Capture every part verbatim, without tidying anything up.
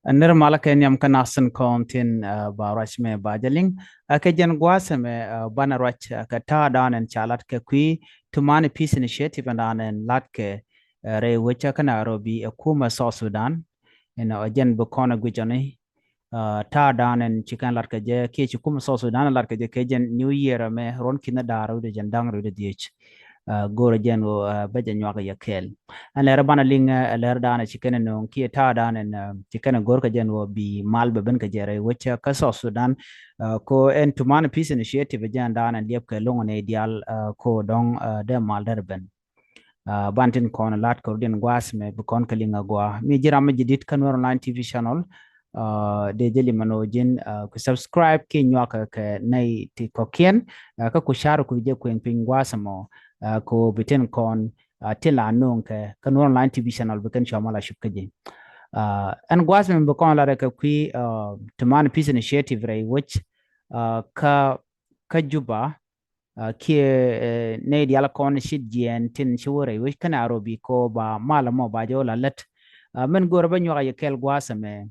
Nir malä kɛ nhiam kä nasin kɔn thin ba ruac mɛ ba jɛ liŋ. Kɛ jɛn gua̱a̱th mɛ banɛ ruac kɛ ta̱a̱ da̱a̱n ɛn ca lat kɛ kui̱ Tumani Peace Initiative ɛn da̱a̱n ɛn lat kɛ rɛy wecä kä Nairobi ɛ kumɛ South Sudan. Ɛn ɔ jɛn bi kɔn ɛ guic ɔni ta̱a̱ da̱a̱n ɛn ci kɛn lat kɛ jɛ kiɛ ci kumɛ South Sudan lat kɛ jɛ kɛ jɛn New Year mɛ ruɔn ki̱n da̱a̱r wi̱dɛ jɛn da̱ŋ wi̱dɛ dhiec. Go̱o̱rɛ jɛn ɣöö bä jɛ nyuak yɛ kɛɛl. Ɛn lɛr banɛ liŋ ɛ lɛr da̱a̱n ɛ ci kɛn ɛ nööŋ kiɛ ta̱a̱ da̱a̱n ɛn ci kɛn ɛ go̱o̱r kɛ jɛn ɣöö bi mal bɛ ben kɛ jɛ rɛy wecä kä South Sudan. Ko ɛn Tumani Peace Initiative jɛn da̱a̱n ɛn liɛp kɛ loŋ ni diaal ko dɔ̱ŋ dee mal dɛr ben. Ban tin kɔn lat kɛ rudin gua̱a̱th mɛ bi kɔn kɛ liŋ ɛ gua̱a̱ mi ji̱ ram mi ji̱ dit kä Nuer Online T V channel. Dee jɛ limɛ nɔ ji̱n ku subscribe kiɛ nyuak kɛ nɛy ti kɔkiɛn kä ku car ku jɛ kueŋ piny gua̱a̱th mɔ. Ko bi tin kɔn tin la no̱o̱ŋ kɛ kä Nuer Online T V channel bi kɛn cua mal a cup kä ji̱. Ɛn gua̱a̱th mɛ bi kɔn lat kɛ kui̱ Tumani Peace Initiative rɛy wec kä kä Juba kiɛ nɛy diaal kɔn cit jiɛɛn tin ci wä rɛy wec kä Nairobi ko ba mal mɔ ba jɛ wä la lät. Mɛn go̱o̱rɛ bä nyuak yɛ kɛɛl gua̱a̱th mɛ.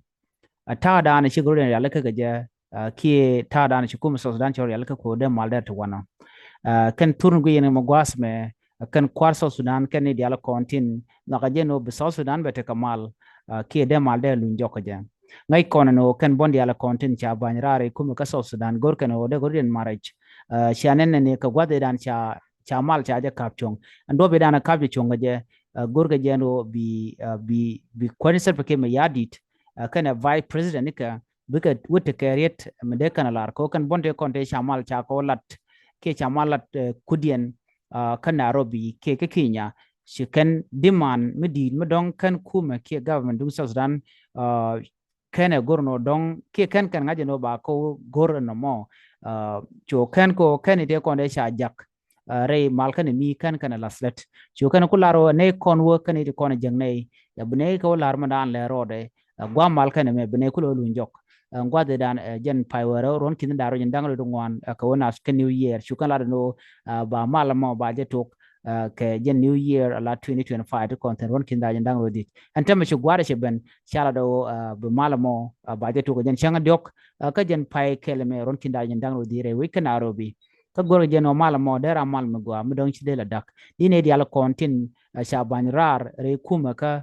Ta̱a̱ da̱a̱n ci go̱o̱rɛ diaal kä kɛ jɛ kiɛ ta̱a̱ da̱a̱n ci kumɛ South Sudan ci wä diaal kä ko dee mal dee ti wanɔ. Kɛn thurni guic yɛn mɛ gua̱a̱th mɛ kɛn kua̱r South Sudan kɛn ni diaal kɔn tin nhɔakɛ jɛ ni wä bi South Sudan bɛ tekɛ mal kiɛ dee mal dee luny jɔk kɛ jɛ. Ŋäc kɔn ni wä kɛn buɔ̱n diaal kɔn tin ca ba̱ny raar i̱ kumɛ kä South Sudan go̱r kɛn wä dee go̱r diɛn maric. Cia nɛn ni kɛ gua̱th i̱ dan ca ca mal ca jɛ kap cuɔ̱ŋ. Ɛn duɔp i̱ dan kap jɛ cuɔ̱ŋ kɛ jɛ go̱r kɛ jɛ ni wä bi bi bi kuäni Salva Kiir mɛ ya̱ di̱t kɛnɛ vice president ni kɛ bikɛ wä tekɛ riet mi dee kɛn lar ko kɛn buɔ̱n tëë kɔn tëë ca mal ca kɔ lat kiɛ ca mal lat kudiɛn kä Nairobi kiɛ kä Kenya. Ci kɛn demand mi di̱i̱t mi dɔ̱ŋ kɛn kumɛ kiɛ government duŋ South Sudan kɛn ɛ go̱r nɔ dɔ̱ŋ kiɛ kɛn kɛn ŋa̱c ɛn ɔ ba kɔ go̱r ɛn nɔmɔ. Cu kɛn kɔ kɛn i̱ tëë kɔn tëë ca jak rɛy mal kɛn mi kɛn kɛn lath lät. Cu kɛn ku lar wä nɛy kɔn wä kɛn i̱ ti kɔn jɛŋ nɛy. Bi nɛy kɛ wä lar mɛ daan lɛ rɔɔdɛ guam mal kɛn mɛ bi nɛy ku lɔ luny jɔk. Gua̱th i̱ daan jɛn pay wärä ruɔn ki̱n da̱r wä jɛn da̱ŋ rɔ di ŋuan kɛ wä nath kɛ New Year cu kɛn lar ni wä ba mal mɔ ba jɛ tok kɛ jɛn New Year a la twenty twenty-five ti kɔn thɛn ruɔn ki̱n da̱r jɛn da̱ŋ rɔ di. Ɛn tämɛ ci gua̱a̱r cɛ ben ca lar dɔ bi mal mɔ ba jɛ tok kɛ jɛn cäŋ diɔk kä jɛn pay kɛl mɛ ruɔn ki̱n da̱r jɛn da̱ŋ rɔ di rɛy wec kä Nairobi. Kä go̱r jɛn ɔ mal mɔ dee ram mal mi gɔaa mi dɔ̱ŋ ci dee la dak. Di nɛy diaal kɔn tin ca ba̱ny raar rɛy kumɛ kä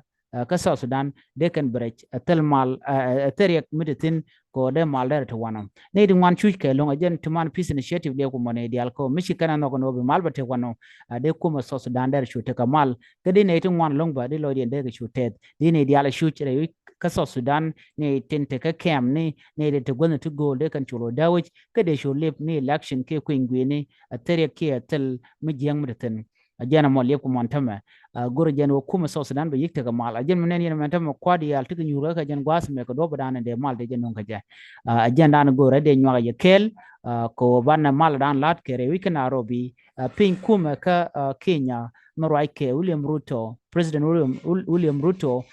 kä South Sudan dee kɛn bi rɛc ɛ thil mal ɛ thil riɛk mi ti thi̱n kɛ ɔ dee mal dee rɛ ti wanɔ. Nɛy ti ŋuan cuc kɛ lo̱ŋ ɛ jɛn Tumani Peace Initiative liɛk kumɔ nɛy diaal kɛ ɔ mi ci kɛn a nhɔk ni wä bi mal bɛ ti wanɔ. Dee kumɛ South Sudan dee rɛ cu tekɛ mal kä di nɛy ti ŋuan lo̱ŋ bä di lɔcdiɛn dee kɛ cu tɛth di nɛy diaal ɛ cuc rɛy kä South Sudan nɛy tin tekɛ kɛm ni nɛy tin te guäthni ti go̱o̱l dee kɛn cu lo̱c dee wec kä dee cu lip ni election kiɛ kui̱ny gui̱ni ɛ thil riɛk kiɛ ɛ thil mi jiäŋ mi ti thi̱n. A jɛn a mɔ liep kɛ mɔn tämɛ. A go̱r jɛn wä kumɛ South Sudan bɛ yik tekɛ mal a jɛn mi nɛn yɛn mɛn tämɛ kuat yal tekɛ nyuur kɛ jɛn gua̱a̱th mɛ kɛ duɔp dan dee mal dee jɛ nuŋ kɛ jɛ. A jɛn dan go̱r dee nyuak yɛ kɛɛl kɛ wä banɛ mal dan lat kɛ rɛy wi̱c kä Nairobi. Piny kumɛ kä Kenya mi ruac kɛ William Ruto, President William Ruto.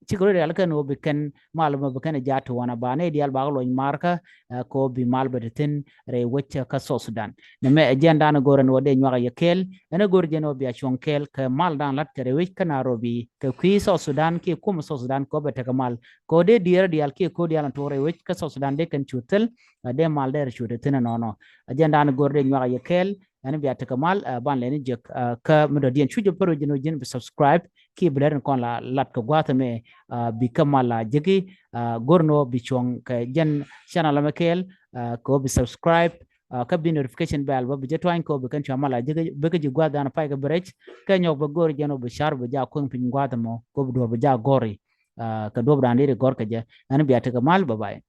Cikɛ rɔ rial kɛn wä bi kɛn mal mɔ bi kɛn jaat ti wanɛ ba nɛy diaal bakɛ luɔny markä kɛ wä bi mal bɛ ti thi̱n rɛy wec kä South Sudan. Nɛmɛ ɛ jɛn dan go̱r ɛn wä dee nyuak yɛ kɛɛl ɛn go̱r jɛn wä bia cuɔ̱ŋ kɛɛl kɛ mal dan lat kɛ rɛy wec kä Nairobi kɛ kui̱ South Sudan kiɛ kumɛ South Sudan kɛ wä bɛ tekɛ mal kɛ wä dee diɛɛr diaal kiɛ ko̱ diaal ɛn tuɔk rɛy wec kä South Sudan dee kɛn cu thil. Dee mal dee rɛ cu ti thi̱n ɛnɔnɔ. Ɛ jɛn dan go̱r dee nyuak yɛ kɛɛl ɛn bia tekɛ mal ban lɛni jek kä mi dɔ̱diɛn cu jɛ pär wec jɛn wä ji̱n bi subscribe. Ki bi lɛr ni kɔn la lat kɛ gua̱a̱th ɛmɛ bi kä mal la jeki. Go̱r ni wä bi cuɔ̱ŋ kɛ jɛn channel ɛmɛ kɛɛl kɛ wä bi subscribe. Kä bi notification bell bä bi jɛ tuany kɛ wä bi kɛn cua mal la jeki bi kä ji̱ gua̱a̱th dan pay kɛ bi rɛc. Kɛ nyɔk bä go̱r jɛn wä bi car bi ja kueŋ piny gua̱a̱th ɛmɔ kɛ wä bi duɔ̱r bi ja gɔri. Kɛ duɔ̱p dan diri gɔr kɛ jɛ ɛn bia tekɛ mal bye bye.